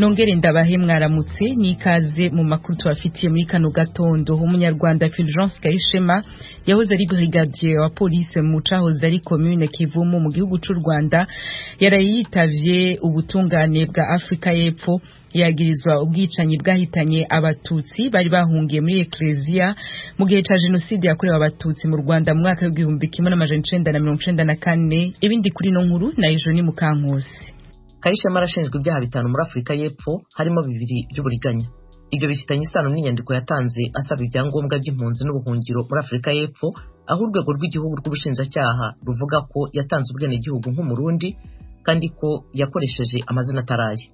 Nongere ndabahe mwaramutse n'ikaze mu makuru tubafitiye muri kano gatondo. Umunyarwanda Fulgence Kayishema yahoze ari brigadier wa police mu cahoze ari commune Kivumu mu gihugu c'u Rwanda yaraye yitavye ubutungane bwa Afrika y'Epfo, yagirizwa ubwicanyi bwahitanye abatutsi bari bahungiye muri Ecclesia mu gihe ca jenoside yakorewe abatutsi mu Rwanda mu mwaka w'1994. Ibindi kuri no nkuru na ejo ni Mukankusi. Kayishema arashinjwa ibyaha 5 muri Afurika y'Epfo, harimo 2 by'uburiganya. Ibyo bifitanye isano n'inyandiko yatanze asaba ibyangombwa by'impunzi n'ubuhungiro muri Afurika y'Epfo, aho urwego rw'igihugu rw'ubushinjacyaha ruvuga ko yatanze ubwenegihugu nk'umurundi kandi ko yakoresheje amazina ataraye.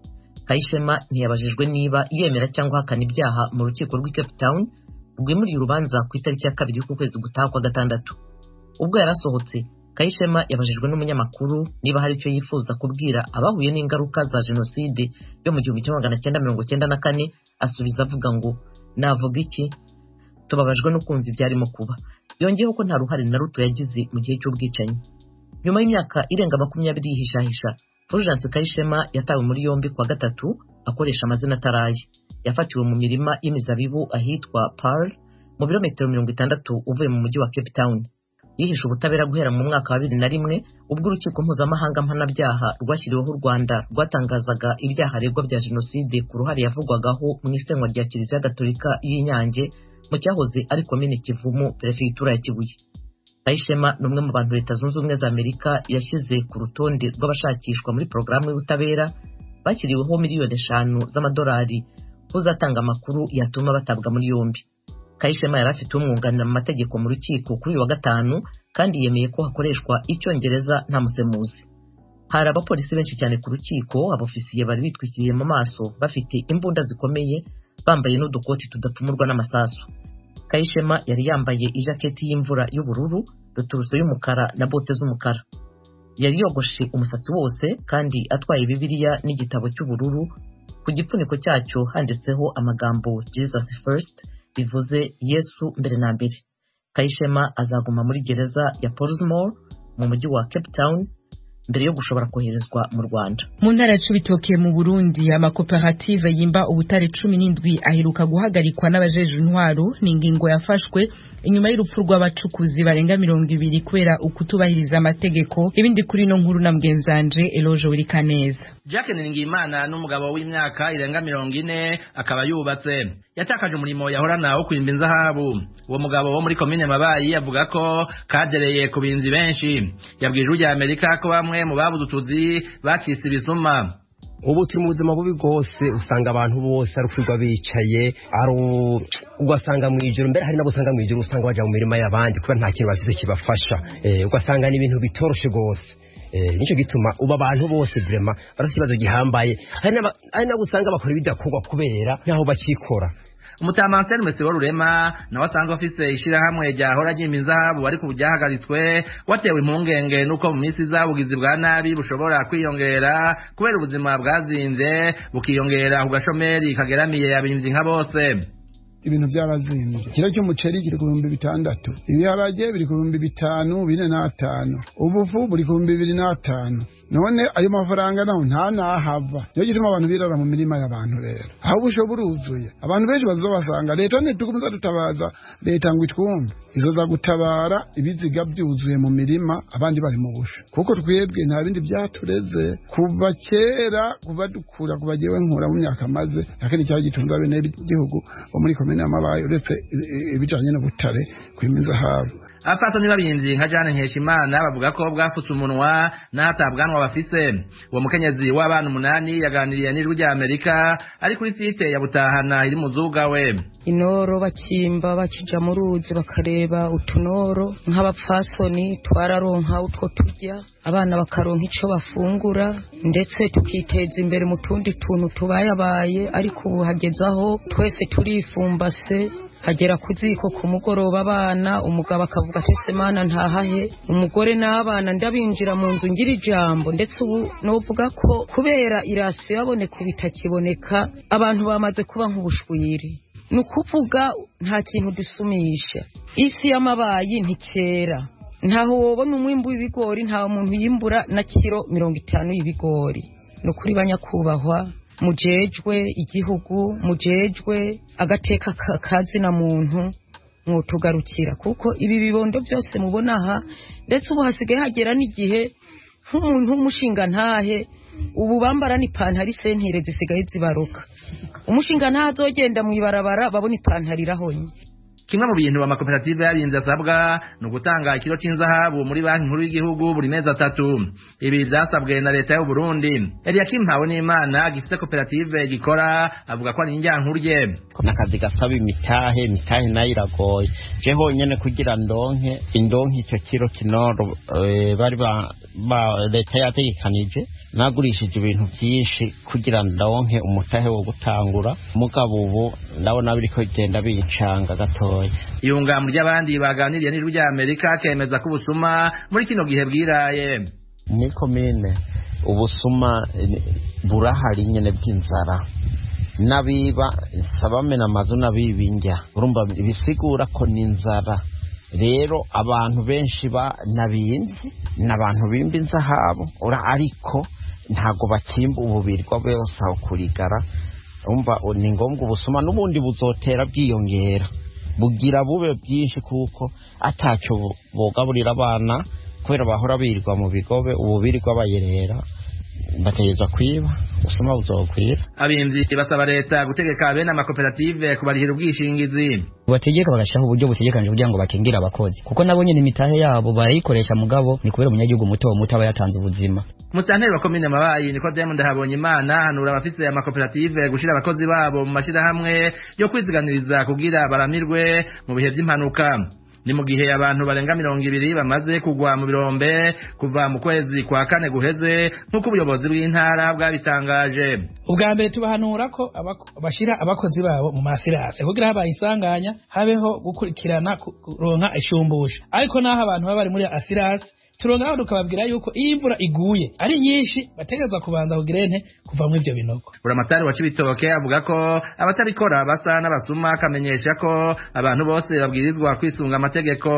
Kayishema ntiyabajijwe niba yemera cyangwa ahakana ibyaha mu rukiko rw'i Cape Town rwimuriye urubanza ku itariki ya 2 y'ukwezi gutaha kwa gatandatu. Ubwo yarasohotse, Kayishema yabajijwe n'umunyamakuru niba hari icyo yifuza kubwira abahuye n'ingaruka za jenoside yo mu 1994, asubiza avuga ngo navuga iki, tubabajwe no kumva ibyarimo kuba. Yongeyeho ko nta ruhare na ruto yagize mu gihe cy'ubwicanyi. Nyuma y'imyaka irenga 20 yihishahisha, Fulgence Kayishema yatawe muri yombi kuwa gatatu akoresha amazina ataraye. Yafatiwe mu mirima y'imizabibu ahitwa Paarl, mu birometero 60 uvuye mu mujyi wa Cape Town. Yihishe ubutabera guhera mu mwaka wa 2001 ubwo urukiko mpuzamahanga mpanabyaha rwashyiriweho u Rwanda rwatangazaga ibyaha aregwa bya jenoside ku ruhare yavugwagaho mu isenywa rya Kiliziya Gatolika y'Inyange mu cyahoze ari komine Kivumu, perefegitura ya Kibuye. Kayishema ni umwe mu bantu Leta Zunze Ubumwe za Amerika yashyize ku rutonde rw'abashakishwa muri porogaramu y'ubutabera, bashyiriweho miliyoni 5 z'amadolari uzatanga amakuru yatuma batabwa muri yombi. Kayishema yari afite umwunganira mu mategeko mu rukiko kuri uyu wa gatanu, kandi yemeye ko hakoreshwa icyongereza nta musemuzi. Hari abapolisi benshi cyane ku rukiko, abofisiye bari bitwikiriye mu maso, bafite imbunda zikomeye, bambaye n'udukoti tudapfumurwa n'amasasu. Kayishema yari yambaye ijaketi y'imvura y'ubururu, ruturuso y'umukara na bote z'umukara. Yari yogoshe umusatsi wose kandi atwaye Bibiliya n'igitabo cy'ubururu, ku gipfuniko cyacyo handitseho amagambo Jesus First, bivuze Yesu mbere na mbere. Kayishema azaguma muri gereza ya Portsmouth mu mujyi wa Cape Town mbere yo gushobora koherezwa mu Rwanda. Mu ntara ya Cibitoke mu Burundi, amakoperative yimba ubutare 17 aheruka guhagarikwa n'abajeje intwaro. Ni ingingo yafashwe inyuma y'urupfu rw'abacukuzi barenga 20 kubera ukutubahiriza amategeko. Ibindi kuri no nkuru na mgenzanje Eloge Wirikaneza. Jack Niringiyimana n'umugabo w'imyaka irenga 40 akaba yubatse. Yatakaje umurimo yahorana wo kwimba inzahabu. Uwo mugabo wo muri komine Mabayi avuga ko kadereye ku binzi benshi. Yabwije Ijwi rya Amerika ko bamwe mu babuze utuzi bacitse ibisuma. Ubu turi mu buzima bubi bwose, usanga abantu bose ari kwirwa bicaye, ari ugasanga mu ijoro, mbere hari nabo usanga mu ijoro usanga baja mu mirima y'abandi kubera nta kintu bafise kibafasha. Ugasanga ni ibintu bitoroshe gose. Nico gituma ubu abantu bose vraiment barafite ikibazo gihambaye. Hari nabo usanga bakora ibidakorwa kubera ntaho bakikora. Umutamanseri Mesibo Rurema nawe asanzwe afise ishirahamwe ryahora ryimba inzahabu ariko ubu ryahagaritswe, watewe impungenge nuko mu minsi iza ubugizi bwa nabi bushobora kwiyongera kubera ubuzima bwazinze, bukiyongera ku gashomeri kageramiye abimvyi nka bose. Ibintu byarazinze. Ikiro cy'umuceri kiri ku 6,000, ibiharage biri ku 5,000, 4,500, ubufu buri ku 2,500. None ayo mafaranga naho nta nahava. Niyo gituma abantu birara mu mirima y'abantu rero. Aho ubusho buruzuye, abantu benshi bazobasanga. Leta ntitugumiza dutabaza leta ngo itwumve, izoza gutabara ibiziga byuzuye mu mirima abandi bari mu busho, kuko twebwe nta bindi byatureze kuva kera, kuva dukura, kuva jewe nkura mu myaka maze nta kindi cyari gitunze abene igihugu bo muri komine y'Amabayi uretse ibijanye n'ubutare kwimba inzahabu. Abapfasoni b'abimvyi nka Jane Nkeshimana bavuga ko bwafutse umunwa n'ahatabwanwa bafise. Uwo mukenyezi w'abana 8 yaganiriye n'Ijwi rya Amerika ari kuri site ya Butahana iri mu Zugawe. Inoro bakimba bakija mu ruzi bakareba utunoro, nk'abapfasoni twararonka utwo turya, abana bakaronka ico bafungura, ndetse tukiteza imbere mu tundi tuntu tubayabaye. Ariko ubu hagezaho twese turifumbase, hagera kuziko ku mugoroba abana, umugabo akavuga ati semana ntahahe, umugore n'abana ndabinjira mu nzu ngira ijambo. Ndetse ubu novuga ko kubera irasiyo yaboneka bitakiboneka, abantu bamaze kuba nk'ubushwiri. Nukuvuga nta kintu dusumisha. Isi y'amabayi ntikera, ntaho wobona umwimbu w'ibigori, nta muntu yimbura na kiro 50 y'ibigori. Nukuri banyakubahwa, Mujejwe igihugu, mujejwe agateka kazina muntu, mwotugarukira kuko ibi bibondo byose mubona aha, ndetse ubu hasigaye hagera n'igihe nk'umuntu w'umushinga ntahe ubu bambara n'ipantaro isentire zisigaye zibaruka. Umushinga ntahe azogenda mu ibarabara babona ipantaro irahonye. Kimwe mu bintu amakoperative y'abimvyi asabwa ni ugutanga ikiro c'inzahabu muri banki nkuru y'igihugu buri mezi 3. Ibi vyasabwe na leta y'u Burundi. Eliakim Mpawenimana gifise koperative gikora avuga ko ari indyankurye. N'akazi gasaba imitahe, imitahe nayo iragoye. Je honyene kugira ndonke indonke ico kiro kinoro bari ba leta yategekanije, nagurishije ibintu byinshi kugira ndonke umutahe wo gutangura, mugabo ubu ndabona biriko bigenda bincanga gatoya. Iyunga mu ry'abandi baganiriye n'Ijwi rya Amerika kemeza ko ubusuma muri kino gihe bwiraye. Muri komine ubusuma burahari nyene bw'inzara, n'abiba sabamena amazu n'abiba indya, urumva bisigura ko n'inzara. Rero abantu benshi nabimvye n'abantu bimba inzahabu ariko ntago bakimba ububirwa bose aho kurigara. Urumva ni ngombwa ubusuma n'ubundi buzotera bwiyongera, bugira bube bwinshi kuko atacyo bogaburira abana kubera bahora birirwa mu bigobe, ubu birirwa bayerera bategereza kwiba, ubusuma buzokwira. Abimvyi basaba leta gutegeka bene amakoperative kubarihira ubwishingizi. Bategeka bagashyiraho uburyo butegekanije kugira ngo bakingire abakozi, kuko nabo nyene imitahe yabo barayikoresha, mugabo ni kubera umunyagihugu muto muto aba yatanze ubuzima. Mutanteri wa komine Mabayi Nikodemu Ndahabonyimana hanura abafise amakoperative gushira abakozi babo mu mashirahamwe yo kwiziganiriza kugira baramirwe mu bihe vy'impanuka. Ni mu gihe abantu barenga 20 bamaze kugwa mu birombe kuva mu kwezi kwa kane guheze, nk'uko ubuyobozi bw'intara bwabitangaje. Ubwa mbere tubahanura ko bashira abakozi babo mu masirase kugira habaye isanganya habeho gukurikirana kuronka ishumbusho. Ariko naho abantu baba bari muri asirase turonka tukababwira yuko iyo imvura iguye ari nyinshi bategerezwa kubanza kugira ente kuva mu ivyo binogo. Buramatari wa Cibitoke avuga ko abatarikora basa n'abasuma, akamenyesha ko abantu bose babwirizwa kwisunga amategeko.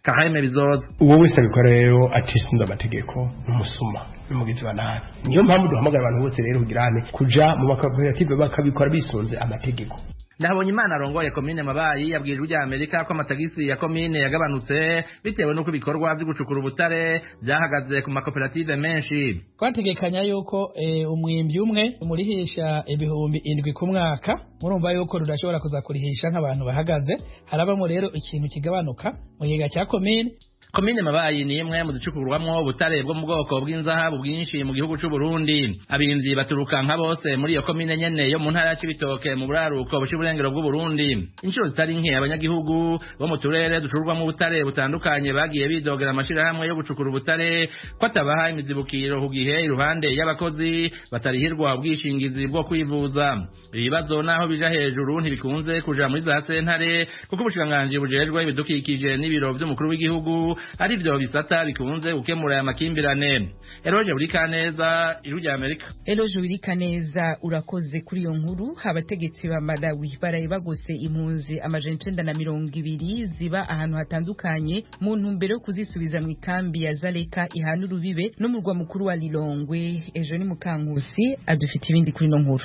Kaheme Bizoza: uwo wese abikora rero atisunze amategeko n'umusuma n'umugizi wa nabi. Niyo mpamvu duhamagara abantu bose rero kugira kuja mu makoperative bakabikora bisunze amategeko. Ndahabonyimana arongoye komine Mabayi yabwiye Ijwi rya Amerika ko amatagisi ya komine yagabanutse bitewe n'uko ibikorwa vyo gucukura ubutare vyahagaze ku makoperative menshi. Twategekanya yuko umwimbi umwe umurihisha 7,000 ku mwaka, murumva yuko rudashobora kuza kurihisha nk'abantu bahagaze, harabamo rero ikintu kigabanuka mu kigega cya komine. Komine Mabayi ni imwe mu zicukurwamwo ubutare bwo mu bwoko bw'inzahabu bwinshi mu gihugu c'u Burundi. Abimvyi baturuka nka bose muri iyo komine nyene yo mu ntara ya Cibitoke mu buraruko bushira uburengero bw'u Burundi. Inshuro zitari nke abanyagihugu bo mu turere ducurwamwo ubutare butandukanye bagiye bidogera amashirahamwe yo gucukura ubutare ko atabaha imizibukiro ku gihe iruhande y'abakozi batarihirwa ubwishingizi bwo kwivuza. Ibibazo naho bija hejuru ntibikunze kuja muri za sentare kuko ubushikiranganji bujejwe ibidukikije n'ibiro vy'umukuru w'igihugu arivyo bisata bikunze gukemura aya makimbirane. Eloge Burikaneza, Ijwi rya Amerika. Eloge Burikaneza, urakoze kuri iyo nkuru. Abategetsi ba Malawi baraye bagose impunzi 920 ziba ahantu hatandukanye mu ntumbero yo kuzisubiza mu ikambi ya Zaleka ihana urubibe n'umurwa mukuru wa Lilongwe. Ejo ni Mukankusi adufite ibindi kuri ino nkuru.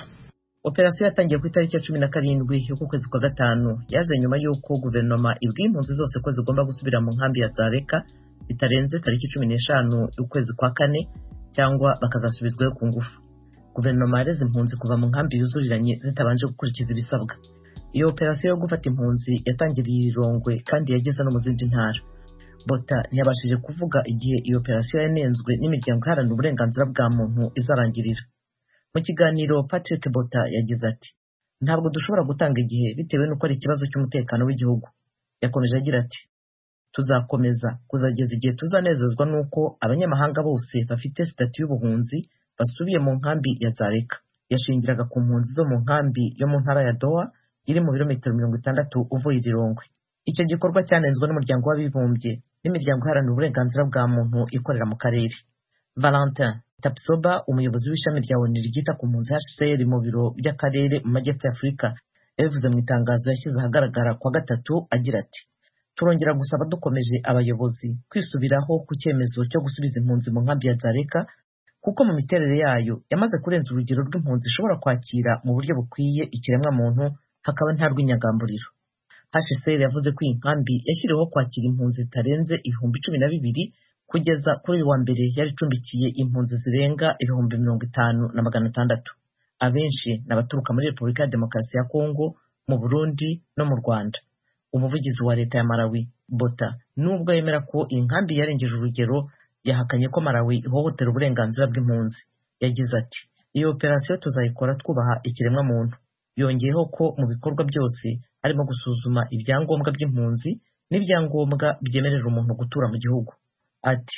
Operasiyo yatangiye ku itariki ya 17 y'ukwezi kwa gatanu, yaje nyuma y'uko guverinoma ibwiye impunzi zose ko zigomba gusubira mu nkambi ya Zaleka bitarenze tariki 15 y'ukwezi kwa kane cyangwa bakazasubizwayo ku ngufu. Guverinoma yareze impunzi kuva mu nkambi yuzuriranye zitabanje gukurikiza ibisabwa. Iyo operasiyo yo gufata impunzi yatangiriye i Lilongwe kandi yageze no mu zindi ntara. Bota ntiyabashije kuvuga igihe iyo operasiyo yanenzwe n'imiryango iharanira uburenganzira bwa muntu izarangirira. Mu kiganiro Patrick Bota yagize ati: "Ntabwo dushobora gutanga igihe bitewe n'uko ari ikibazo cy'umutekano w'igihugu." Yakomeje agira ati: "Tuzakomeza kuzageza igihe tuzanezezwa n'uko abanyamahanga bose bafite sitati y'ubuhunzi basubiye mu nkambi ya Zaleka." Yashingiraga ku mpunzi zo mu nkambi yo mu ntara ya Doha iri mu birometero 60 uvuye i Lilongwe. Icyo gikorwa cyanenzwe n'umuryango w'abibumbye n'imiryango iharanira uburenganzira bwa muntu ikorera mu karere. Valentin Tapsoba, umuyobozi w'ishami rya ONU ryita ku mpunzi HCR mu biro by'akarere mu majyepfo ya Afurika, yabivuze mu itangazo yashyize ahagaragara kwa gatatu agira ati: "Turongera gusaba dukomeje abayobozi kwisubiraho ku cyemezo cyo gusubiza impunzi mu nkambi ya Zaleka kuko mu miterere yayo yamaze kurenza urugero rw'impunzi ishobora kwakira mu buryo bukwiye ikiremwamuntu, hakaba nta rw'inyagamburiro. HCR yavuze ko iyi nkambi yashyiriweho kwakira impunzi zitarenze 12,000, kugeza kuri uyu wa mbere yari icumbikiye impunzi zirenga 50,600. Abenshi ni abaturuka muri Repubulika ya Demokarasi ya Kongo, mu Burundi no mu Rwanda. Umuvugizi wa leta ya Malawi, Bota, nubwo yemera ko iyi nkambi yarengeje urugero, yahakanye ko Malawi ihohotera uburenganzira bw'impunzi. Yagize ati: "Iyo operasiyo tuzayikora twubaha ikiremwamuntu." Yongeyeho ko mu bikorwa byose harimo gusuzuma ibyangombwa by'impunzi n'ibyangombwa byemerera umuntu gutura mu gihugu. Ati: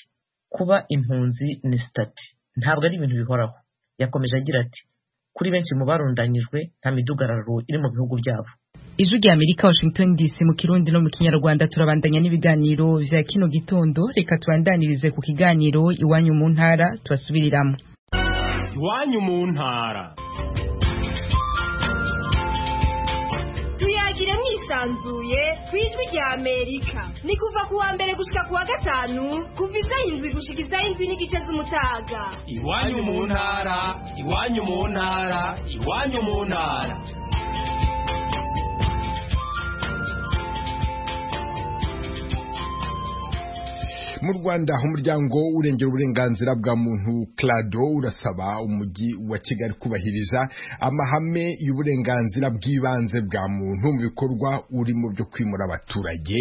"Kuba impunzi ni sitati, ntabwo ari ibintu bihoraho." Yakomeje agira ati: "Kuri benshi mu barundanyijwe nta midugararo iri mu bihugu byabo." Ijwi rya Amerika, Washington DC, mu Kirundi no mu Kinyarwanda. Turabandanya n'ibiganiro vya kino gitondo. Reka tubandanirize ku kiganiro Iwanyu mu Ntara, tubasubiriramo. Iwanyu mu Ntara. Tuyagire mwisanzuye kwijwi rya Amerika. Ni kuva ku wa mbere gushika ku wa gatanu, kuva izaho 7 gushika izaho 7:30 z'umutaga. Iwanyu mu Ntara, Iwanyu mu Ntara, Iwanyu mu Ntara. Mu Rwanda, umuryango urengera uburenganzira bwa muntu CLADHO urasaba umujyi wa Kigali kubahiriza amahame y'uburenganzira bw'ibanze bwa muntu mu bikorwa urimo byo kwimura abaturage.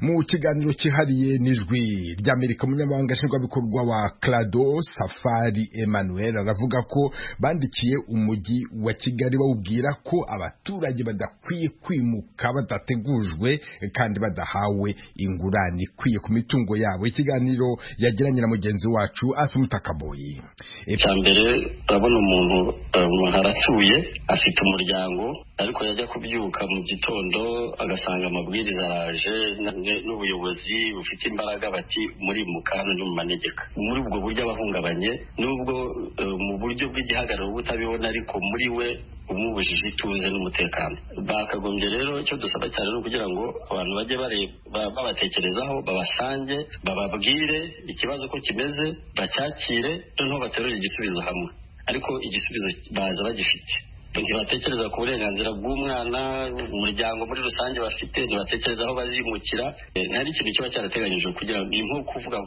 Mu kiganiro cyihariye n'Ijwi ry'Amerika, umunyamabanga nshingwabikorwa wa CLADHO, Safari Emmanuel, aravuga ko bandikiye umujyi wa Kigali bawubwira ko abaturage badakwiye kwimuka badategujwe kandi badahawe ingurane ikwiye ku mitungo yabo. Ikiganiro yagiranye na mugenzi wacu Asumuta Kaboyi. Icya mbere, urabona umuntu aratuye, afite umuryango, ariko yajya kubyuka mu gitondo agasanga amabwiriza araje n'ubuyobozi bufite imbaraga, bati murimuka hano ni mu manegeka. Muri ubwo buryo abahungabanye, nubwo mu buryo bw'igihagararo butabibona, ariko muri we umubujije ituze n'umutekano. Bakagombye rero, icyo dusaba cyane ni ukugira ngo abantu bajye babatekerezaho, babasange, bababwire ikibazo uko kimeze, bacyakire, noneho baterure igisubizo hamwe. Ariko igisubizo baza bagifite. Ntibatekereza ku burenganzira bw'umwana, umuryango muri rusange bafite, ntibatekereza aho bazimukira. Nta n'ikintu kiba cyarateganyijwe kugira ngo, ni nko kuvuga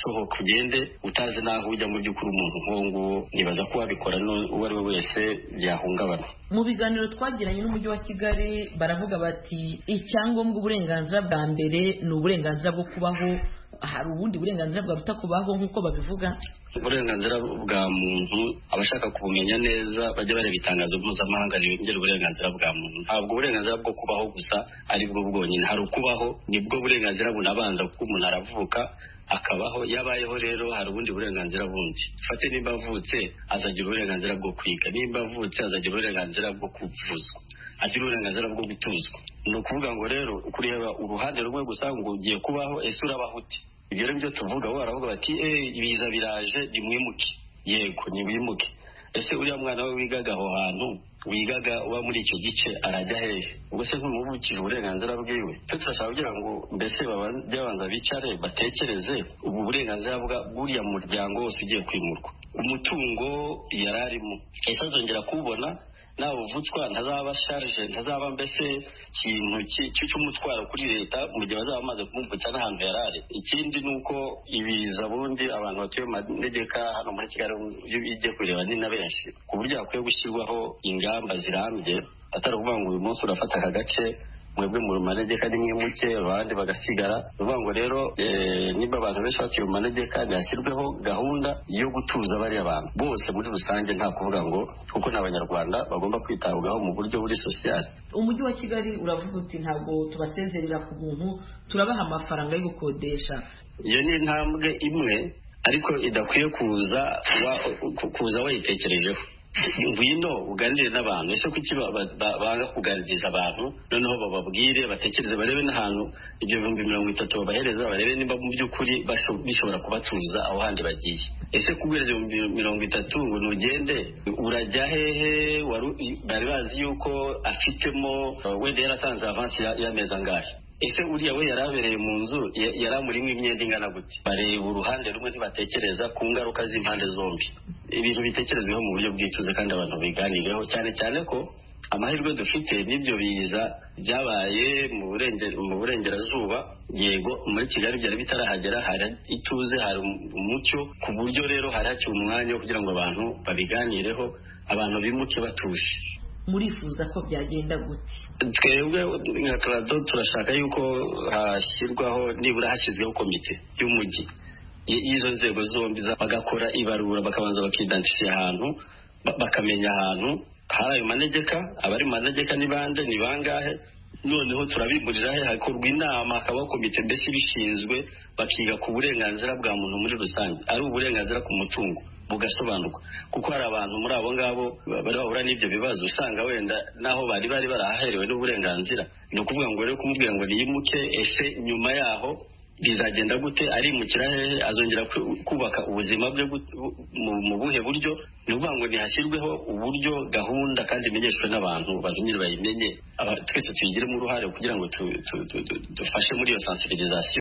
sohoka ugende utazi n'aho ujya. Mu by'ukuri umuntu nk'uwo nguwo, nibaza ko wabikora uwo ari we wese byahungabana. Mu biganiro twagiranye n'umujyi wa Kigali, baravuga bati icyangombwa, uburenganzira bwa mbere ni uburenganzira bwo kubaho. Hari ubundi burenganzira bwaruta kubaho nk'uko babivuga? Uburenganzira bwa muntu, abashaka kubumenya neza bajya bareba itangazo mpuzamahanga rirengera uburenganzira bwa muntu. Ntabwo uburenganzira bwo kubaho gusa ari bwo bwonyine. Hari ukubaho, nibwo burenganzira bunabanza, kuko umuntu aravuka akabaho. Yabayeho rero hari ubundi burenganzira bundi. Fate nimba avutse azagira uburenganzira bwo kwiga, nimba avutse azagira uburenganzira bwo kuvuzwa, agira uburenganzira bwo gutuzwa. Ni ukuvuga ngo rero kureba uruhande rumwe gusa ngo ugiye kubaho, ese urabaho ute? Ibyo rero byo tuvuga, bo baravuga bati ibiza biraje, nimwimuke. Yego, nimwimuke. Ese uriya mwana we wigaga aho hantu, wigaga uba muri icyo gice, arajya hehe? Ubwo se ntumubukije uburenganzira bwiwe? Twe turashaka kugira ngo mbese babanza bicare batekereze ubu burenganzira bw'uriya muryango wose ugiye kwimurwa. Umutungo yari arimo, ese azongera kuwubona? Nabuvutswa ntazaba charge, ntazaba mbese ikintu cy'umutwaro kuri leta mu gihe bazaba bamaze kumuvutsa n'ahantu yarari? Ikindi ni uko ibiza bundi abantu batuye mu manegeka hano muri Kigali, iyo ugiye kureba ni na benshi, ku buryo hakwiye gushyirwaho ingamba zirambye, atari ukuvuga ngo uyu munsi urafata aka gace, mwebwe mu manegeka ni mwimuke, abandi bagasigara. Ni ukuvuga ngo rero niba abantu benshi batuye mu manegeka, ntihashyirweho gahunda yo gutuza bariya bantu bose muri rusange, nta kuvuga ngo kuko ni Abanyarwanda bagomba kwitabwaho mu buryo buri sosiyali. Umujyi wa Kigali uravuga uti ntabwo tubasezerera ku buntu, turabaha amafaranga yo gukodesha. Iyo ni intambwe imwe, ariko idakwiye kuza wayitekerejeho. Ngwino uganire n'abantu. Ese kuki banga kuganiriza abantu, noneho bababwire, batekereze, barebe n'ahantu ibyo 30,000 babahereza, barebe niba mu by'ukuri bishobora kubatuza aho handi bagiye? Ese kuguhereza 30,000 ngo nugende, urajya hehe? Bari bazi yuko afitemo wenda yaratanze avansi y'amezi angahe? Ese uriya we yari abereye mu nzu yari amurimo imyenda ingana gute? Bareba uruhande rumwe, ntibatekereza ku ngaruka z'impande zombi. Ibintu bitekerezweho mu buryo bwituze kandi abantu biganireho, cyane cyane ko amahirwe dufite n'ibyo biza byabaye mu burengerazuba, yego muri Kigali byari bitarahagera, hari ituze, hari umucyo, ku buryo rero hari hakiri umwanya wo kugira ngo abantu babiganireho, abantu bimuke batuje. Murifuza ko byagenda gute? Twebwe nka Krado turashaka yuko hashyirwaho, nibura hashyizweho komite y'umujyi y'izo nzego zombi, bagakora ibarura, bakabanza bakidantifiya ahantu, bakamenya ahantu hari ayo manegeka, abari mu manegeka ni bande, ni bangahe, noneho turabimurira he, hakorwa inama, hakabaho komite mbese ibishinzwe, bakiga ku burenganzira bwa muntu muri rusange, ari uburenganzira ku mutungo bugasobanurwa, kuko hari abantu muri abo ngabo bari bahura n'ibyo bibazo, usanga wenda naho bari barahaherewe n'uburenganzira. Ni ukuvuga ngo rero kumubwira ngo niyimuke, ese nyuma yaho bizagenda gute, arimukira hehe, azongera kubaka ubuzima bwe mu buhe buryo? Ni ukuvuga ngo ntihashyirweho uburyo, gahunda, kandi imenyeshwe n'abantu, nyine bayimenye, twese tuyigiremo uruhare kugira ngo dufashe muri iyo sensibilisation.